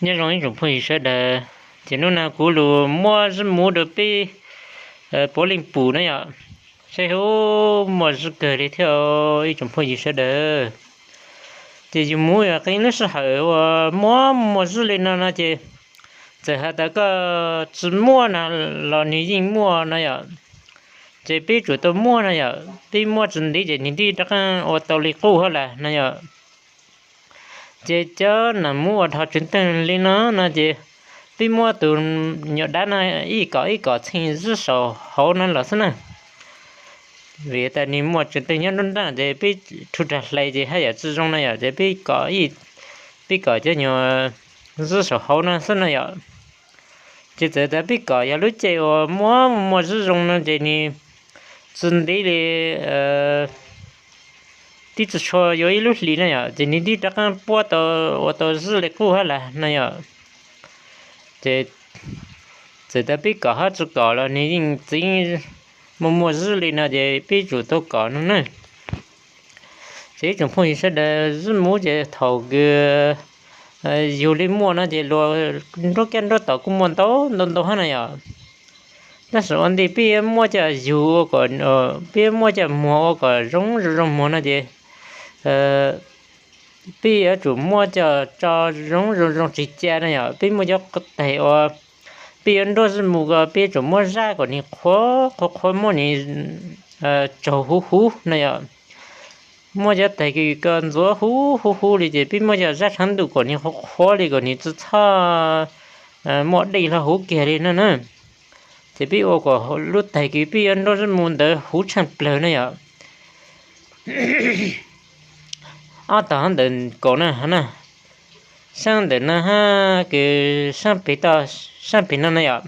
Nyob zoo ib tsoom phooj ywg sawv daws, ces hnub no kuv los muab zib muv rau peb puav leej pum na yom. Saib hu, muaj zib kawg li thiab ib tsoom phooj ywg sawv daws. Ces yus muv yog qee lub sij hawm uas muaj muaj zib li no no ces txawm has tas koj tsis muaj no los nws yeej muaj no yom. Ces peb tsum tau muaj no yom, peb muaj tsis ntev ces nws twb rov qab ua tau li qub hab las no yom. Ces cov nam muv uas dhos tseev teeg li no no ces peb muab tus nyuam dab no ib kom ib kom txheej zib saum hauv no los xwb na. Vim tas nws muaj tseev teeg nyob nruab nraj ces peb rhu rag hlais ces haj yam tsis zoo no yom, ces peb kom, peb kom cov nyuam zib saum hauv no xwb no yom. Ces txawm tas peb kom yog lub caij uas muaj muaj zib zoo no ces nws tsis ntev li, twb tsis tshua yuav ib lub hlis no yom, ces nws twb rov qab puab tau, ua tau zib li qub hab las no yom. Ces txawm tas peb kom hab tsis kom los nws yeej txeev muaj muaj zib li no ces peb tsum tau kom no na. Ces ib tsoom phooj ywg sawv daws, zib muv ces thaum kws yug li muaj no ces luag nruab kab nruab tom kuj muaj ntau ntau ntau hab no yom. Tab sis ua ntej peb yuav muab coj yug ua kom, peb yuav muab coj muag ua kom zoo zoo zoo muag no ces peb yuav tsum muab coj tso zoo zoo zoo tsis ca no yom. Peb muab cov taig uas peb yuav nruab zib mus ko peb yuav tsum muab zab kom nws qhuav qhuav qhuav, muab nws tsaug huv huv no yom. Muab cov taig kws ko ntxuav huv huv huv li ces peb muab coj zab tshav ntuj kom nws qhuav qhuav li kom nws tsis txhob muaj dej hlo huv kiag li no na. Ces peb ua kom lub taig kws peb yuav nruab zib mus ntawd huv tshaaj plawg na yom. Ob tog ntawm kaum na, saab ntawm no hab kws saab pem no na yom.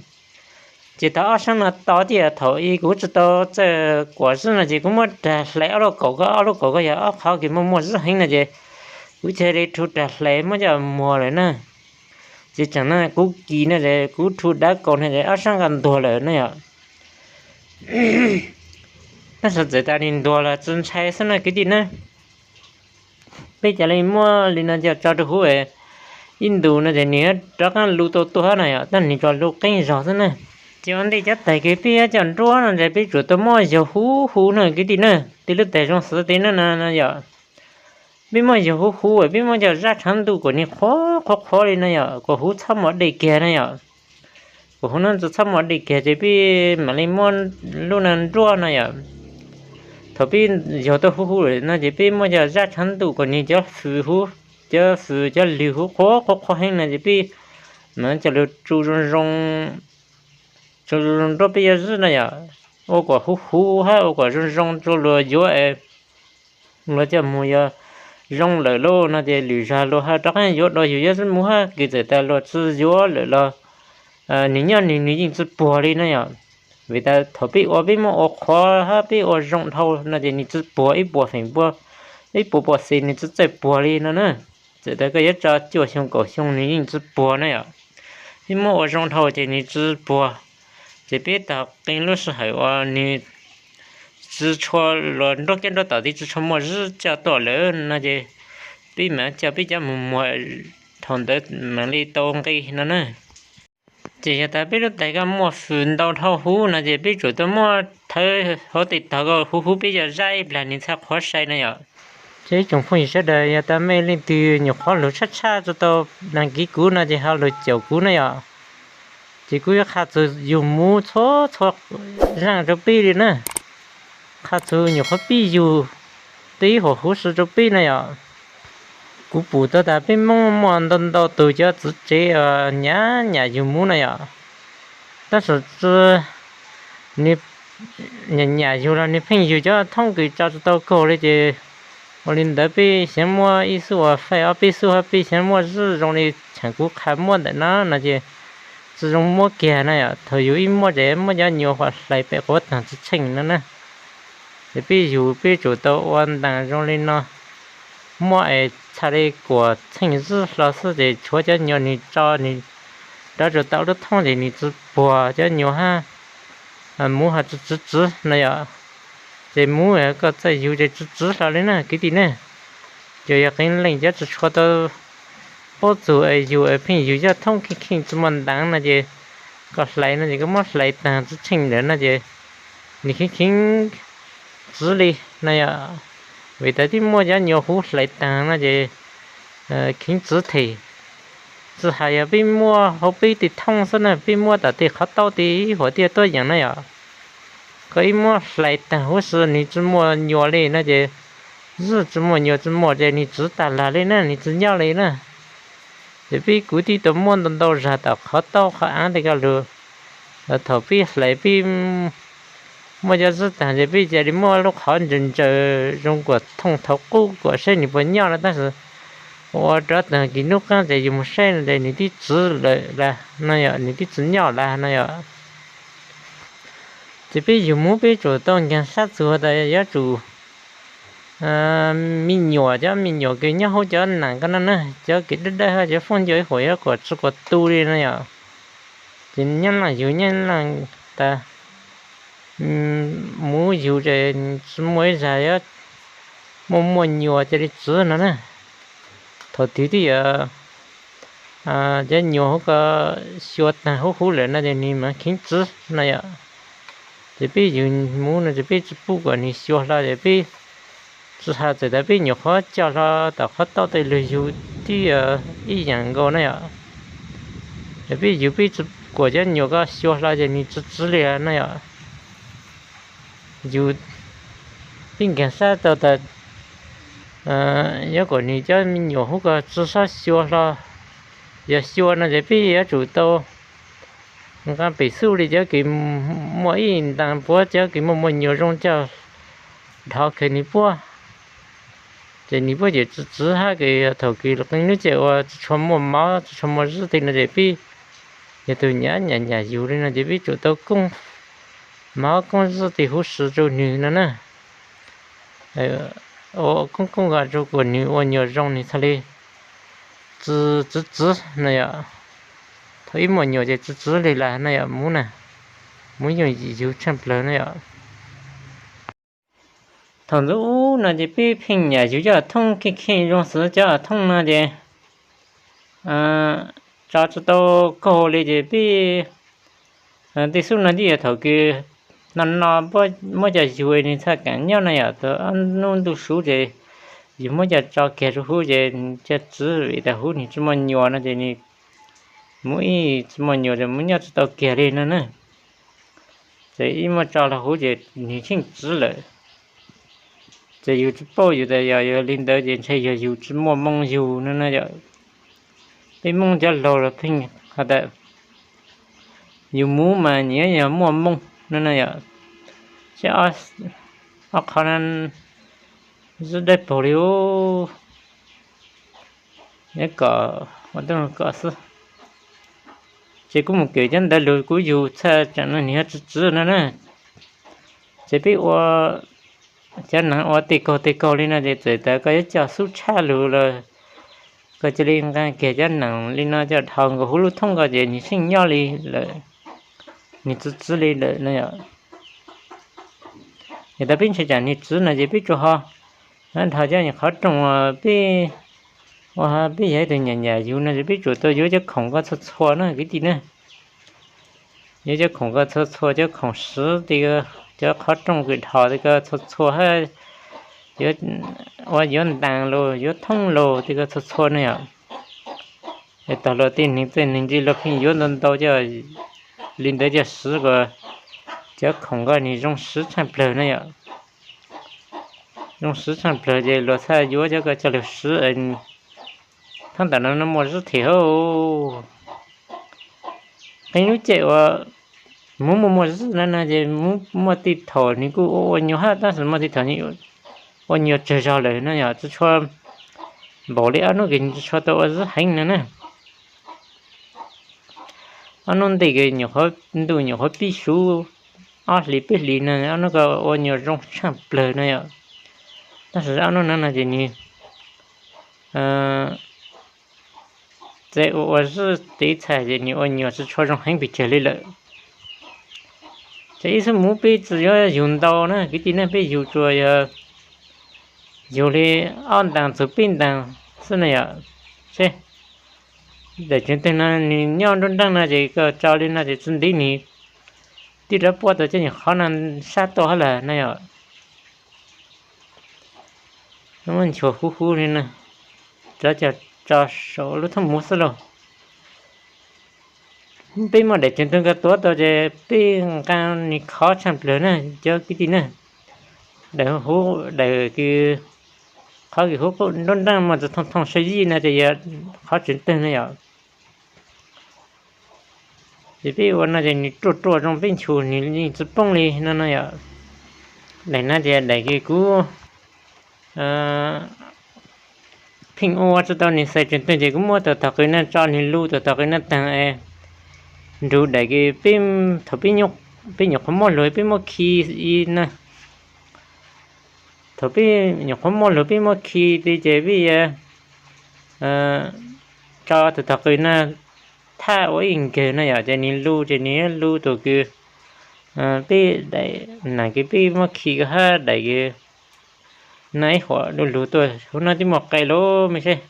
Ces thaum ob saab no to tiag, thaum ub kuv tsis tau txawj kuam zib no ces kuv muab rag hlais ob lub kaum ko, ob lub kaum ko yog ob qhov kws muaj muaj zib heev no ces kuv cia li rhu rag hlais muab coj muag lawm na. Ces tseem no kuv kis no es kuv rhu dav kaus no es ob saab ko ntuag lawm na yom. Tab sis txawm tas nws ntuag los tsis ntshai xwb na kwv tij na. Peb cia li muab li no coj tso rau huv, ib ntus no ces nws rov qaab lug tau tuaj hab na yom, tab nws tsuas lug qeeb zog xwb na. Ces ua ntej cov taig kws peb yuav coj nruab no ces peb tsum tau muab yaug huv huv na kwv tij na. Tej lub taig zoo xwv tej no no yom, peb muab yaug huv huv, peb muab coj zab tshav ntuj kom nws qhuav qhuav qhuav li no yom, kom huv txhob muaj dej kiag na yom. Kom huv no txhob muaj dej kiag ces peb mam li muab lub no nruab no yom. Thaum peb yaug tau huv huv lawm no ces peb muab coj zab tshav ntuj kom nws cov fws huv, cov fws cov lwg huv qhuav qhuav qhuav heev no ces peb mam coj lug tsu zoo zoo, tsu zoo zoo nruab peb yuav zib no yom. Ua kom huv huv hab ua kom zoo zoo rua luag yuav, luag coj mus yog zoo lawm lauj no ces lwm zag luag ho rov qaab yuav dua yug yuav zib mus hab, kws txawm tas luag tsis yuav lawm los nws nyob nws nws yeej tsis puag li no yom. Vim tas thaum peb ua peb muab ua qhuav hab peb ua zoo dhau no ces nws tsis puag, ib puas feem pua, ib puas pua xis nws tsis txawj puag li no na. Txawm tas koj yuav tso cuaj xyoo kaum xyoo nws yeej tsis puag na yom. Peb muab ua zoo dhau ces nws tsis puag. Ces peb tau qee lub sij hawm uas nws tsis tshua, luag nruab kab nruab tom twb tsis tshua muaj zib coj tuaj lawm no ces peb mam coj peb cov mus muag, thaum ntawd mam li tau nqi no na. Ces yog tas peb lub taig ko muaj fws ntau dhau huv no ces peb tsum tau muab thawb hauv tej tog ko huv huv peb coj zab ib plag nws txhaj qhuav sai no yom. Ces ib tsoom phooj ywg sawv daws, yog tas mej leej twg nyuam qhuav lug tshaj tshaj tsis tau đăng ký kuv no ces ho lug caum kuv na yom. Ces kuv yuav qha txug yug muv txhua txhua zaaj rau peb li na. Qha txug nyuam qhuav pib yug, twb ib huam huv si rau peb na yom. Kuv pum tau tas peb Moob muaj ntau ntau tug cov txiv tsev nyam nyam yug muv na yom. Tab sis nws nyam nyam yug los nws pheej yug cov thoob kws tso tsis tau kaug li ces ua li ntawd peb xyeej muab ib xub uas faij ob peb xub hab peb xyeej muab zib zoo li tseem kuv qha muab ntawm no no ces tsis zoo muab kiag na yom. Thaum yug ib muab ces muab cov nyuam huam hlais pem quav taag tsis tsheej no na. Ces peb yug peb tsum tau ua ntaag zoo li no, muab es txhaj li kuam tsheej zib hlo xwb ces tshuav cov nyuam nws tso nws rov tsum tau lub thoob ces nws tsis puag cov nyuam hab, muv ho tsis tsiv tsiv no yom. Ces muv koj txawj yug ces tsis tsiv hlo li na kwv tij ne. Ces yog qee leej cov tsis tshua tau Paub txug es yug es pheej yug coj thoob kheej kheej tsi muaj nteev no ces koj hlais no ces koj muab hlais taag tsi tsheej lawm no ces nws kheev kheev txiv li no yom. Vim tas twb muaj cov nyuas huv hlais taag no ces kheev txiv them. Tsi has yog peb muaj hauv peb tej thooj xwb na, peb muab tom tej qhov taub tej ib huam tiaj tuab yeem na yom. Koj ib muab hlais taag huv si nws tsi muaj nyuas li no ces, zwj tsi muaj nyuas tsi muaj ces nws txiv tag lag li na, nws tsi nyob li na. Ces peb kuv tib tug muab ntau ntau zag tom qhov taub qhov aav tej ko lug, thaum peb hlais peb muaj cov zwj taag ces peb ca li muab lub qhov ntsaws ntsaws zoo kuas thooj thaum qub kuas saib nws puas nyob no tab sis ua rov taag kis nub qaab ces yug mus saib no ces nws twb txiv lawm las no yom, nws twb tsi nyob las no yom. Ces peb yug muv peb tsum tau nkaag sab txug tas yuav tsum me nyuam, cov me nyuam kws nyob huv cov naam ko no na, cov kws dawb dawb hab cov foob nco ib huam yuav kom tsi kom tu li no yom. Ces nyob laaj yug nyob laaj tas muv yug ces tsi muaj ib zag yuav muaj muaj nyuas ca li txiv no na. Thaum twg twb yog cov nyuas huv ko xyuas taag huv huv lawm no ces nws mas kheev txiv no yom. Ces peb yug muv no ces peb tsi pub kom nws xyuas hlo ces peb tsi has txawm tas peb nyuam qhuav coj hlo tom qhov taub tej lug yug tib ib yaam nkaus na yom. Ces peb yug peb tsi kuam cov nyuam ko xyuas hlo ces nws tsi txiv li no yom. Yug peb nkaag sab tau tas yuav kom nws cov me nyuam huv ko tsi xob xyuas hlo. Yog xyuas no ces peb yuav tsum tau nqaa pem xub li cov kws muaj ib ntaas puab cov kws muaj muaj nyuas zoo coj dhos khaws nws puab. Ces nws puab ces tsi txiv hab kws thaum kws qee lub caij ua tsi tshua muaj mov tsi tshua muaj zwj tej no ces peb yog tug nyam nyam nyam yug li no ces peb tsum tau koob mov koob zwj tej huv si rau nws no na. Ua koob koob ko rau kuas nws ua nyuas zoo nws txhaj li tsi txiv txiv no yom. Thaum ib muaj nyuas ces tsi txiv li las no yom, muv na, muv yeej yug tshaaj plawg no yom. Thaum ntxov ub no ces peb pheej nyam yug cov thooj kheej kheej zoo xwb, cov thooj no ces tso tsi tau kaug li ces peb tej xub no twb yog thaum kws no no muab cov yug nws txhaj kaam nyob no yom, thaum ob nub ntuj sub ces yug muab cov tso kiag rau huv ces cov txiv vim tas huv nws tsi muaj nyuas no ces nws muv ib tsi muaj nyuas ces muv nyob tsi tau kiag li no na. Ces ib muab tso hlo huv ces nws tsheej txiv lawm. Ces yug tsi paub yug tas yog yog li ntawd ces ntshe yog yug tsi muaj moo yug no no yom. Peb Moob cov laug los pheej has tas yug muv mas nyiam yog muaj moo no no yom. Seb ob qhov no zwb dawb paug li ub. Nyob kom ua tub kom xwb. Ces kuv mus kawm cov ntawv lug kuv yug txhaj tseem no nws yog txiv txiv no na. Ces peb ua cov neeg ua tej kaug tej kaug li no ces txawm tas koj yuav coj xub tshab lug los koj cia li nqaa kiag cov neeg li no coj dhos nkaus huv lub thoob ko ces nws tsheej nyob li lawm, nws txiv txiv li lawm no yom. Yog tas peb ntshe tsam nws txiv no ces peb tsuas ho dhos cov qhov rooj peb ua peb yog ib tug nyam nyam yug no ces peb tsuas tau yuav cov khoom ko txhua txhua na kwv tij na. Yuav cov khoom ko txhua txhua, cov khoom swv tej, cov qhov rooj kws dhos tej ko txhua txhua hab ua yuav ntaas los yuav thoob los tej ko txhua txhua ne yom. Es tog los tej neeg txawj neeg ntse los pheej yuav ntau ntau coj li ntawd coj swv kom cov khoom ko nws zoo swv tshaj plawg na yom. Zoo swv tshaj plawg ces luag txhaj yuav cov ko coj lug swv. Thaab ntawm no muaj zwb them hab. Qee lub caij uas muv muaj muaj zwb no no ces muv muaj tej thaum nws kuj ua ua nyuag hab tab sis muaj tej thaum nws ua nyuag tsawg zog lawm no yom, tsis tshua npaum li ob hnub kws nws tsis tshua tau ua zwb heev no na. Ob hnub ntej kws nyuam qhuav ntuj nyuam qhuav pib suv ob hlis peb hlis no ob hnub ko ua nyuag zoo tshaj plawg no yom. Tab sis ob hnub no no ces nws txawm ua ua zwb tiv txhais ces nws ua nyuag tsis tshua zoo heev pes tsawg li lawm. Ces ib xub muv peb tsis yuav yug ntau na kwv tij ne, peb yug tsuas yog yug li ob ntaag txug peb ntaag xwb na yom. Seb Daim tsev twg no nws nyob nruab nreej no ces koj tso li no ces tsis nti nws tib rab puab tau coj nyuam qhov no sab tuaj hab lawm no yom. Muab nchuav huv huv li no, rov coj tso saum lub thoob muv xwb lauj. Peb muaj daim tsev twg koj tuav tau ces peb nqa nws khov tshaj plawg na cov kwv tij na. Daim huv, daim kws, qhov kws huv nruab nreej muaj txug thooj thooj saw yij no ces yog qhov tsev twg no yom. Ces peb ua no ces nws ruaj ruaj zoo peb nchuav nws yeej tsis poob li no no yom. Daim no ces daim kws kuv pheej ua tsis tau nws xais tsev twg ces kuv muab tau tog qws no tso nws lug tau tog qws no taag es nrug daim kws peb, thaum peb nyuam qhuav muab lug peb muab khi i na. Thaum peb nyuam qhuav muab lug peb muab khi ti ces peb yuav tso tau tog qws no thaj ua ib nkawg no yom, ces nws lug ces nws yuav lug tau kws peb daim, nam kws peb muab khi ko hab daim kws no ib huam du lug tuaj huv no twb muaj qe lauj me seb.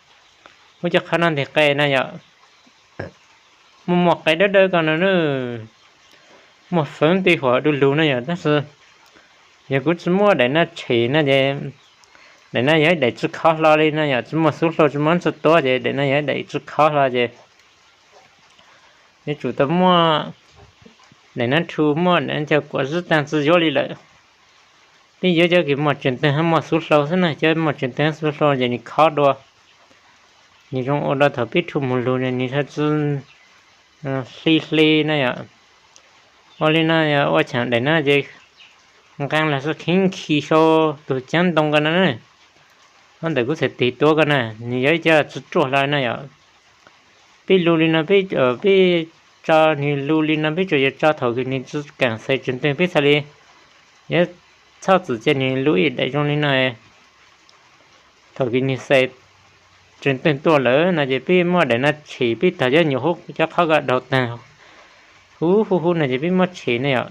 Huv cov qhov no nteg qe na yom. Muaj muaj qe dawb dawb ko no na. Muaj feem ntej huam du lug no yom, tab sis yog kuv tsis muab daim no tshem no ces daim no yog ib daim tsis khov hlo li no yom, tsis muaj xuv hlau tsis muaj tsi tuav ces daim no yog ib daim tsis khov hlo ces yuav tsum tau muab daim no rhu muab daim no coj kuam zib taag tsi yuav li lawm. Peb yuav cov kws muaj tsev twg muaj xuv hlau xwb na, cov muaj tsev twg xuv hlau ces nws khov dua. Nws zoo ua dua thaum peb rhu mus lug nws tsis hli hli na yom. Ua li no yog ua cheem daim no ces nqaa los xwb kheev khi sau tug caav ntoo ko no na. Ntawm kuv txhais tes tuav ko na, nws yog ib co tsis ruaj hlo na yom. Peb lug li no, peb tso nws lug li no peb tsuas yog tso thaum kws nws tsis kaam xais tsev twg peb txhaj li yuav txhob txwm cia nws lug ib daim zoo li no. Thaum kws nws xais tsev twg tuaj lawm no ces peb muab daim no tshem, peb tog cov nyuam huv cov qhov ko daug taag huv huv huv no ces peb muab tshem ne yom.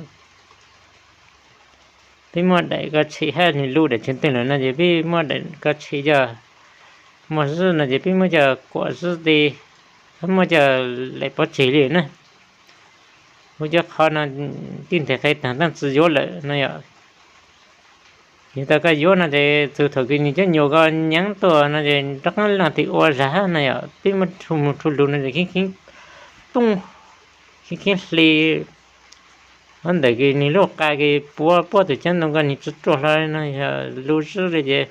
Peb muab daim ko tshem hab nws lug daim tsev twg lawm no ces peb muab daim ko tshem coj muaj zib no ces peb muab coj kuam zib ti, muab coj laim pov tseg li na. Huv cov qhov no tib nteg qe taag taab tsi yuav lawm no yom. Yog tas koj yuav no ces txug thaum kws nws cov nyuam ko nyaav tuaj no ces rov qaab laaj tes ua zag hab no yom, peb muab rhu mus rhu lug no ces kheev kheev poob, kheev kheev hli. Ntawm kws nws lub qa kws puab puab tug caav ntoo ko nws tsis ruaj hlo no yog lug zib li ces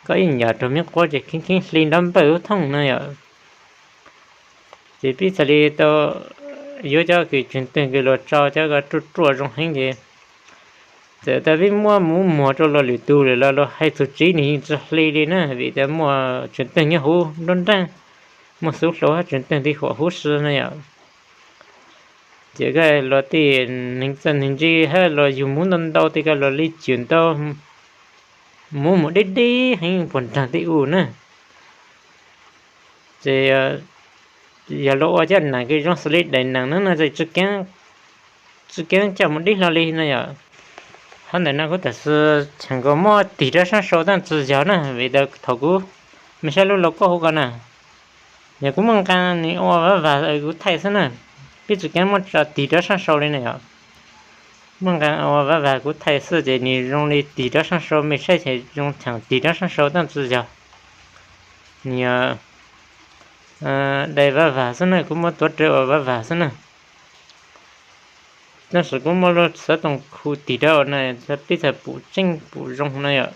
koj ib nyam raug me quav ces kheev kheev hli nrov npawj huv thooj no yom. Ces peb txhaj li tau yuav cov kws tsev twg kws luag tso cov ko ruaj ruaj zoo heev ces txawm tas peb muab muab muag rau luag lwm tug lawm los luag hais txug tsev nws yeej tsis hli li na, vim tas muaj tsev twg nyob huv nruab nreej, muaj xuv hlau hab tsev twg ti huam huv si na yom. Ces koj luag tej neeg txawj neeg ntse hab luag yug muv ntau ntau tej ko luag li cwm ntau muv mus deb deb heev puag nraag tej u na. Ces yog luag ua cov nam kws zoo xws li daim nam no no tsis keev coj mus deb hlo li no yom. Hab ntawm no kuv tam sim cheem nkaus muab tig rov saab sau taab tsi yog na, vim tas thaum kuv me saib lub lau koj huv ko na, yog kuv muaj nqaa nws ua vav vag kuv thaij xwb na, peb tsis keev muab tso tig rov saab sau li na yom. Muaj nqaa ua vav vag kuv thaij xwb ces nws zoo li tig rov saab sau, mej saib ces zoo cheem tig rov saab sau taab tsi yog. Nws yog daim vav vag xwb na, kuv muab tuav rawv ua vav vag xwb na. Tab sis kuv muab lub xov tooj khu tig rov ua na, peb txhaj pum tseeb pum zoo na yom.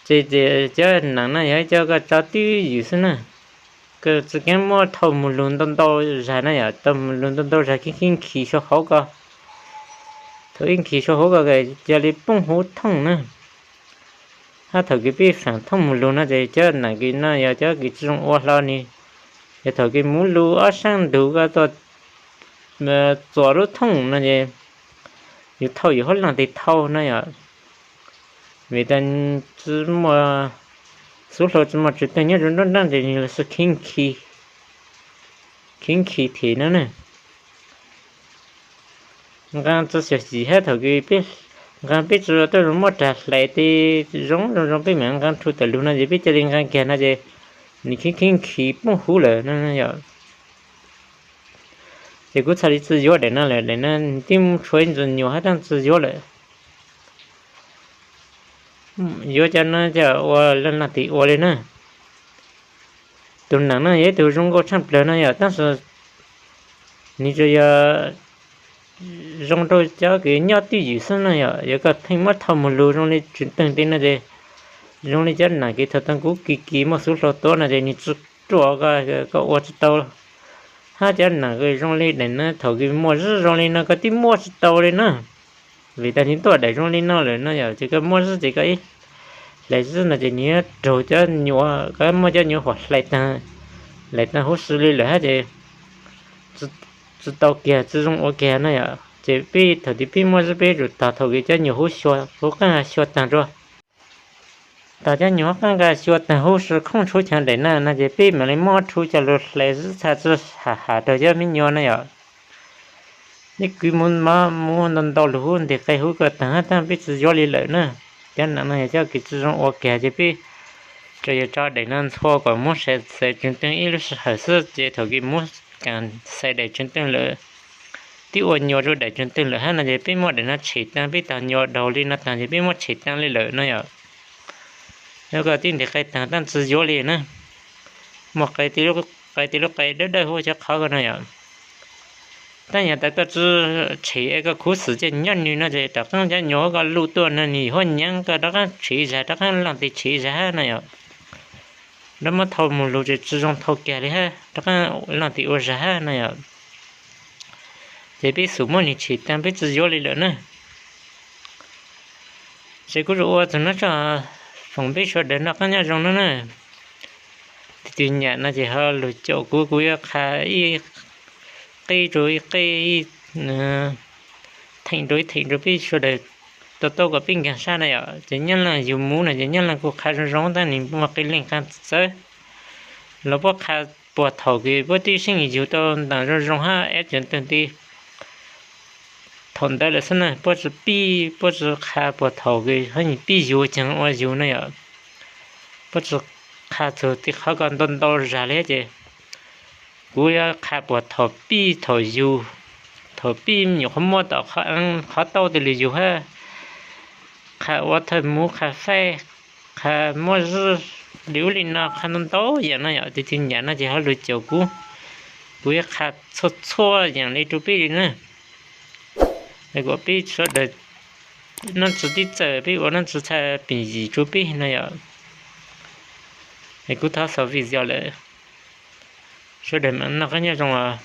Ces cov nam no yog ib co koj tso twb ywm xwb na. Koj tsis keev muab thauj mus lug ntau ntau zag na yom, thauj mus lug ntau ntau zag kheev kheev khi sau hauv ko. Thaum ib khi sau hauv ko ces cia li poob huv thooj na. Hab thaum kws peb faam thooj mus lug no ces cov nam kws no yog cov kws tsis zoo ua hlo ni. Yog thaum kws muv lug ob saab ntug ko tuaj txuas lub thooj no ces yus thauj yus hauv laaj tes thauj na yom. Vim tas tsis muaj xuv hlau tsis muaj tsev twg nyob zoo nruab nreeb ces nws los xwb kheev khi them no na. Nqaa tsi xyuam xim hab thaum kws peb, nqaa peb tsis tuaj zoo muab rag hlais tes zoo zoo zoo peb mam nqaa rhu tawm lug no ces peb cia li nqaa kiag no ces nws kheev kheev khiv poob huv lawm no yom. Ces kuv txhaj li tsi yuav daim no lawm, daim no twb tshuav ib ntsis nyuam hab taab tsi yuav lawm. Yuav cov no coj ua leej leej twg ua li na. Tus neeg no yog ib tug zoo nkauj tshaaj plawg no yom, tab sis nws tsuas yog zoo rau cov kws nyob twj ywm xwb no yom. Yog koj pheej muab thauj mus lug zoo li Tseem Teeg tej no ces zoo li cov nam kws thaum tag kuv kis kis muaj xuv hlau tuav no ces nws tsi ruam, koj ua tsi tau. Hab cov nam kws zoo li daim no thaum kws muaj zib zoo li no koj twb muab tsi tau li na. Vim tas nws tuaj daim zoo li no lawm no yom, ces koj muab zib ces koj ib hlais zib no ces nws yuav raug cov nyuam, koj muab cov nyuam huam hlais taag, hlais taag huv si li lawm hab ces tsi tau kiag, tsi zoo ua kiag no yom. Ces peb thaum twg peb muab zib peb yuav tsum tog thaum kws cov nyuam huv xyuas, huv qaab xyuas taag rua. Tog cov nyuam huv qaab nqa xyuas taag huv si khooj tshuav chaw daim na no ces peb mam li muab rhu coj lug hlais zib txhaj tsi ham ham raug cov me nyuam no yom. Neb kwv muab ntau ntau lug huv nteg qe huv ko taag hab taag peb tsi yuav li lawm na. Cov nam no yog cov kws tsi zoo ua kiag ces peb tsuas yog tso daim no ntxhua kom muab xaiv Tseem Teeg ib lub sij hawm xwb ces thaum kws muab kaam xaiv daim Tseem Teeg lawm, twb ua nyuam rua daim Tseem Teeg lawm hab no ces peb muab daim no tshem taag, peb tog nyuam daug li no taag ces peb muab tshem taag li lawm no yom. Yog koj twb nteg qe taag taab tsi yuav li na. Muaj qe, qe tej lub qe dawb dawb huv cov qhov ko no yom. Tab yog tas koj tsi tshem es koj khuv xim coj nyob nws no ces tom qaab cov nyuam huv koj luj tuaj no nws huab nyaav koj rov qaab tshem zag, rov qaab leej twg tshem zag hab no yom. Rov muab thauj mus lug ces tsi zoo thauj kiag li hab, rov qaab leej twg ua zag hab no yom. Ces peb xub muab nws tshem taag peb tsi yuav li lawm na. Ces kuv tsuas ua txug no tso, foom peb sawv daws noj qaab nyob zoo no na. Tus twg nyam no ces ho lug caum kuv, kuv yuav qha ib qeb rua ib qeb, theem rua ib theem rua peb sawv daws to taub kom peb nkaag sab na yom. Ces nyob leej yug muv no ces nyob leej kuj qha zoo zoo tab nws muaj qee leej qha txawv, los puab qha puag thaum kws puab twb seej yug tau ntaam zoo zoo hab eb Tseem Teeg ti thaum ntawd lawm xwb na. Puab tsi pib, puab tsi qha puag thaum kws hab nws pib yug caag ua yug na yom. Puab tsi qha txug tej qhov ko ntau ntau zag li ces kuv yuav qha puag thaum pib thaum yug, thaum pib me nyuam qhuav muab tom qhov, qhov taub tej lug yug hab, qha ua thawj muv, qha faib, qha muab zib li ub li no, qha ntau ntau yaam no yom. Tus twg nyam no ces ho lug caum kuv, kuv yuav qha txhua txhua yaam li rua peb li na. Kom peb sawv daws noj tsi tib txawj, peb ua noj tsi txhaj peem yim rua peb no yom. Es kuv thov xaus video lawm, sawv daws mam noj qaab nyob zoo os.